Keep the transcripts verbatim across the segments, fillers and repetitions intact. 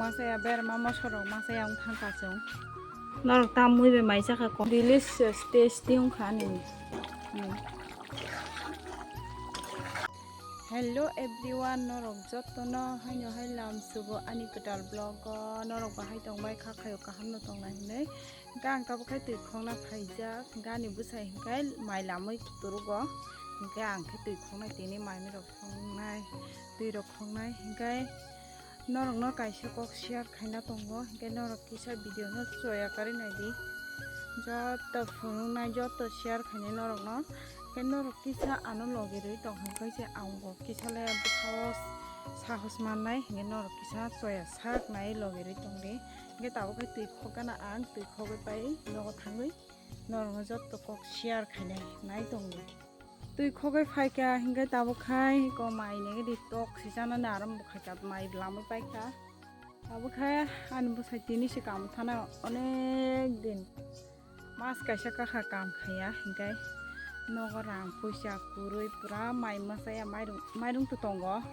Masa ya berma mosorok masa ya wng thang kachung. Norok tam mui bai mai chakha ko. Delicious tasty wng kha ani. Hmm. Hello everyone, norok jotono haino hai lam sugo ani kwtal vlog o. Norok bahai tong bai kha khayo kaham no tong nai hinwi. Hingke ang tabuk khai twi khokna phaijak, hingke ani bwsai hingke mai lamwi kwtwrwgo, hingke ang khe twi khoknai tini mai rok khoknai, twi rok khoknai, hingke norokno kaisa kok share khaina tongo, hingke norok kisa video no choya karwi naidi, joto phunuknai, joto share khainai norokno, hingke norok kisa ano logi rwi tong hingke se ang bo kisa le bwkhao sahos mannai, hingke norok kisa choya sak nai logi rwi tongdi. Hingke tabuk khe twi khok gana ang twi khogwi pai nogo thangwi norokno jotto kok share khainai nai tongdi. Twi khogwi phaikha hingke tabuk khai ko mai nege di tok sichanani arambo khaikha mai lamwi paikha. Tabuk khai ani bwsai tini se kam thana onek din mas kaisa kakha kam khaiya hingke nogo rang puisa kwrwi pura mai masaya mairung mairung to tongo.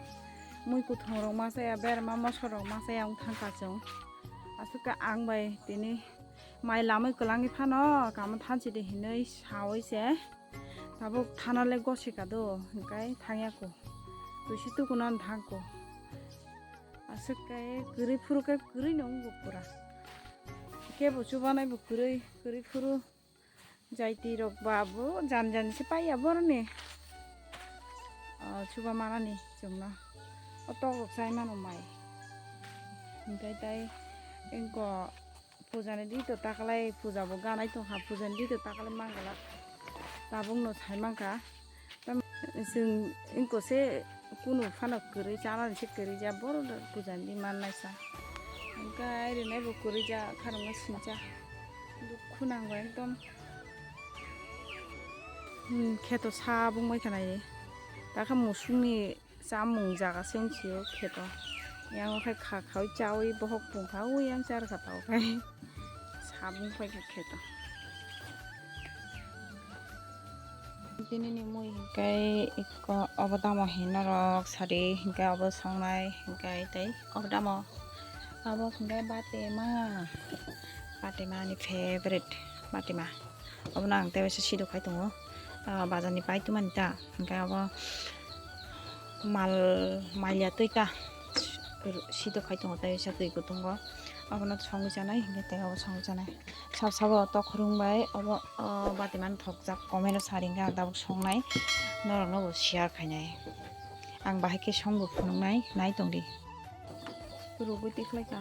Mui kuthung rok masaya berma mosor rok masaya wng thang kachung. Aswk khe ang bai tini mai lamwi kwlangwi phano kamo thansi di hinwi sawi se tabuk thana le gosika do hingkai thangya ko tuisi tukuna thang ko aswk kai kwrwi phuru khe kwrwi no wngbo pura kebo chubanai bo kwrwi kwrwi phuru. Jaiti rok ba bo jan jan se paiya boroni. Ah, chuba manani chwngno. O tok rok chai mano mai. Hingkai tai engko puja ni di to takalai puja bo ganai tongkha puja ni di to takalai mangala. Tabuk no sai mangkha. Tam chwng engko se kunu phano kwrwi chanani se kwrwi ja borok puja ni di mannai sa. Hingkai rinai bo kwrwi ja kharokno sincha. Dukhu nango ekdom. Hmm, kheto sa bungbai khanai. Takha musungni chamung jaga se wngsio kheto. Yang khai kha khawi chawi bohok pungkha ui yang char kha tao khai. Sa bungbai kha kheto. Tini ni mui hingkai ikko obo damo hinarok sari hingkai obo songnai hingkai tei obo damo abo hingkai batima. Batima ani favorite batima. Obono ang tei waisa sidok khai tongo. Ah, bazar ni pai tumani ta. Hingke abo mal, malya twi ta. Sidok khai tongo tei waisa twi kutungo. Obono songwi chanai, hingke tei obo songwi chanai. Sab sabo tokhorong bai obo, o, batimani thokjak comment o sa ringkha ang tabuk songnai. Norokno bo share khainai. Ang bahai khe songbo phunuknai, nai tongdi. Rugwi tikhlai kha.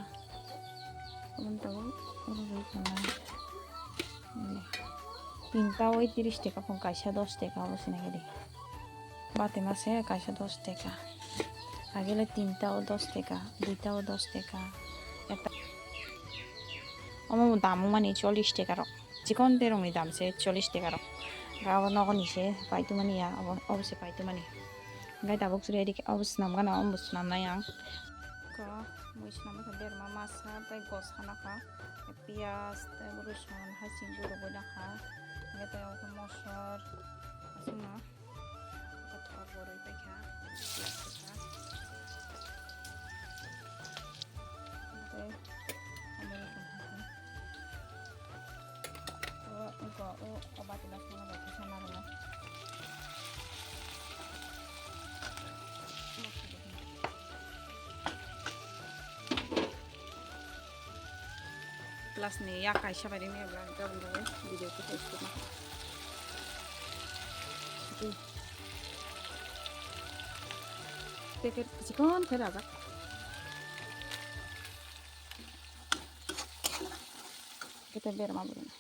Aboni tabuk rugwi khanai. Tinta o tiris taka phung kaisa dos taka obo sinai khe di. Batima se kaisa dos taka. Agele tinta o dos taka, duita o dos taka. Ekta. Omo dam mani chollish taka rok. Chikon terong ni dam se chollish taka rok. Ga o nogo ni se paitumani ya, obo, obo se paitumani. Gai tabuk suri edik obo swnam gana, obo swnam nai ang. Ko mui swnam kha berma masa tei gos hana kha. Piyaj tei bo rwchwn hai chini borok bai nakha. Hingke tei omo khe mosor aswkno kothok bo rwi paikha. Piyaj kwchak. Hingke omo rwchwn hai khe. O wngkha o, o bati last no bai kisa narwknai. Class ni yak kaisa bai ringya bwla gabon rogwi video khe post khna. Packet chikon khe rajak. Kete berma bwrwino.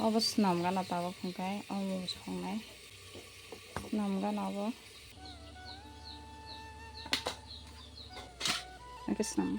Obo swnam gana tabuk hwnkhe omo songnai. Swnam gana obo. Hwnkhe swnam.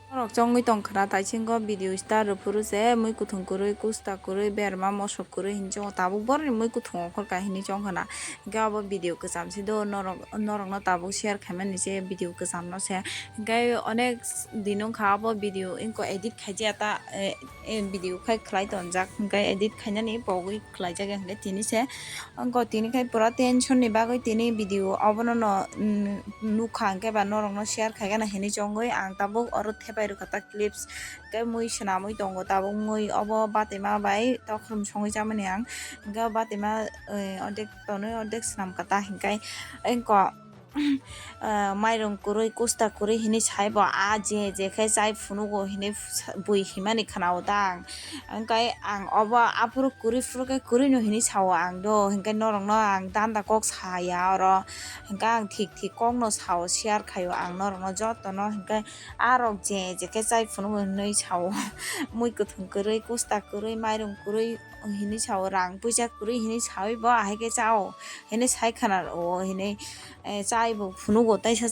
Norok chongwi tong khna, taisingo video star rw phuru se mui kuthung kwrwi, kusta kwrwi, berma mosok kwrwi hinwi chongo, tabuk boroni mui kuthung okhorkha hinwi chong khna. Hinkhe abo video kwcham se do, norok, norokno tabuk share khaimani se video kwchamno se. Hinkhe onek din wngkha abo video wngkha edit khaijak ta, eh, eh, video khai khlai tonjak, hinkhe edit khainani pogwi khlaijak ya hinkhe tini se. Wngkha tini khai pura tension ni bagwi tini video obono no, mm, nukha hinkhe ba norokno share khaigana hinwi chongwi ang tabuk oro thepai rwkha ta clips. Hinkhe mui swnamwi tongo tabuk mui obo batema bai tokhrom songwi chamani ang. Hinkhe batema, eh, ordek tonwi ordek swnamkha ta hinkhe wngkha. Ah, mairung kwrwi, kusta kwrwi hinwi saibo, ah, je je khe chai phunugo hinwi sa-, bui himani khwnao ta ang. Hwnkhe ang obo aphuru kwrwi phuru khe kwrwino hinwi sao ang do, hwnkhe norokno ang danda kok saya oro, hwnkhe ang thik thik kokno sao, share khaio ang norokno jotono, hwnkhe arok je je khe chai phunugo hinwi sao, mui kwthwng kwrwi, kusta kwrwi, mairung kwrwi hinwi sao, rang puisa kwrwi hinwi saui bo ahai khe chao hinwi sai khna o hinwi. Eh, chai bo phunugo, taisa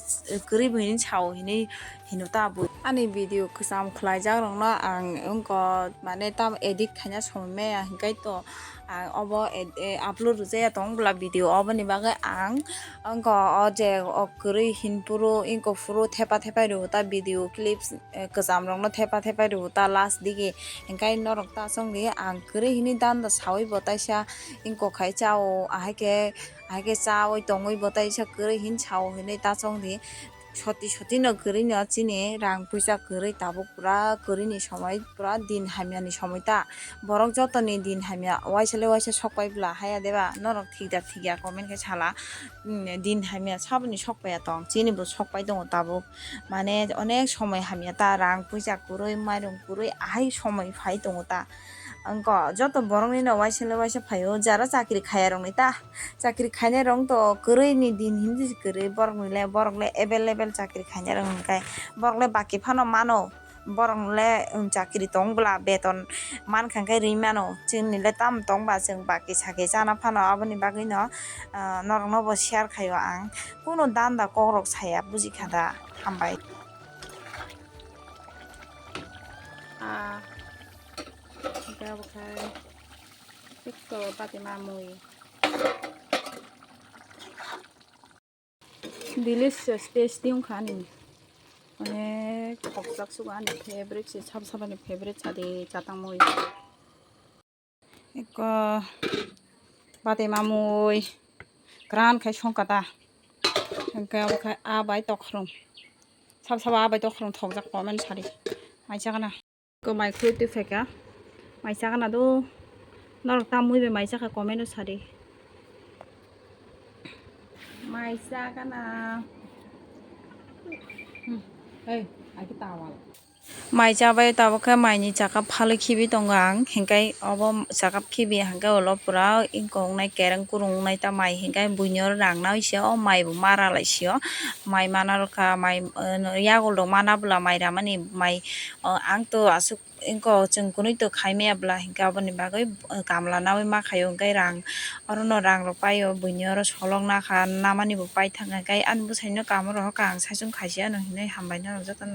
kwrwi bo hinwi sao hinwi hino ta bo. Ani video kwcham khlaijak rokno ang wngkha mane tam edit khaina somoi maya hinkhe to ang obo ed-, eh, upload rwjaya tong bwla video, oboni bagwi ang wngkha o je o kwrwi hinphuru wngkha phuru thepa thepai rwo ta video clips, eh, kwcham rokno thepa thepai rwo ta last digi, hinkhe norok ta chongdi ang kwrwi hinwi danda saui bo taisa wngkha khai chao ahai khe. Hai khe chaui tongwi bo taisa kwrwi hin sao hinwi ta chongdi. Soti soti no kwrwi no chini rang puisa kwrwi tabuk pura kwrwi ni somoi pura din hamya ni somoi ta. Borok joto ni din hamya waisa le waisa sok pai bwla haya deba norok thik da thik ya comment khe sala. Mm, din hamya saboni sok pai ya tong chini bo sok pai tongo tabuk. Mane onek somoi hamya ta rang puisa kwrwi mairung kwrwi ahai somoi phai tongo ta. Wngkha joto borok ni no waisa le waisa phai o jara chakri khaya rok ni ta. Chakri khainai rok to kwrwi ni din hinwi se kwrwi borok ni le, borok le available chakri khainai rok hwnkhe borok le baki phano mano, borok le, um, chakri tong bwla beton mankha khe rwi mano, chwng ni le tamo tong ba chwng baki saki chana phano, aboni bagwi no, ah, norok no bo share khaio ang, kunu danda kok rok saya buji kha da, hambai. Ah, hwnkhe abo khai. Ekto bati mamui. Delicious, tasty wngkha ani. Onek khokjak sugo ani favorite se, sabo saboni favorite sadi chatang mui. Ekko bati mamui gran khai songkha ta. Hwnkhe obo khai a bai tokhrong. Sabo sabo a bai tokhrong thokjak comment sadi. Mai chakana. Ko mai khultwi phaikha. Mai chakana do. Norok tamwi bai mai chakha comment o sadi. Mai chakana. Hmm. Hey, ai khe tawal. Mai chabai tabuk khe maini chakap phalwi khibi tongo ang. Hinkhe obo chakap khibi hinkhe ulo pura ingkung nai kereng kurung nai ta mai hinkhe buini oro rang nai se o mai bo mara lai sio. Mai mana rwkha mai, eh, yagul rok mana bwla mai ramani mai. O, ang to aswk wngkha, o chwng kunui to khai maya bwla hinkhe aboni bagwi, eh, kamla naui ma khaio, hinkhe rang, orono rang rok paio, buini oro solok nakha, namani bo paithakha, hinkhe ani bwsaino kamo rohorkha, ang saichung khaisi ano hinwi hambai norok jotono.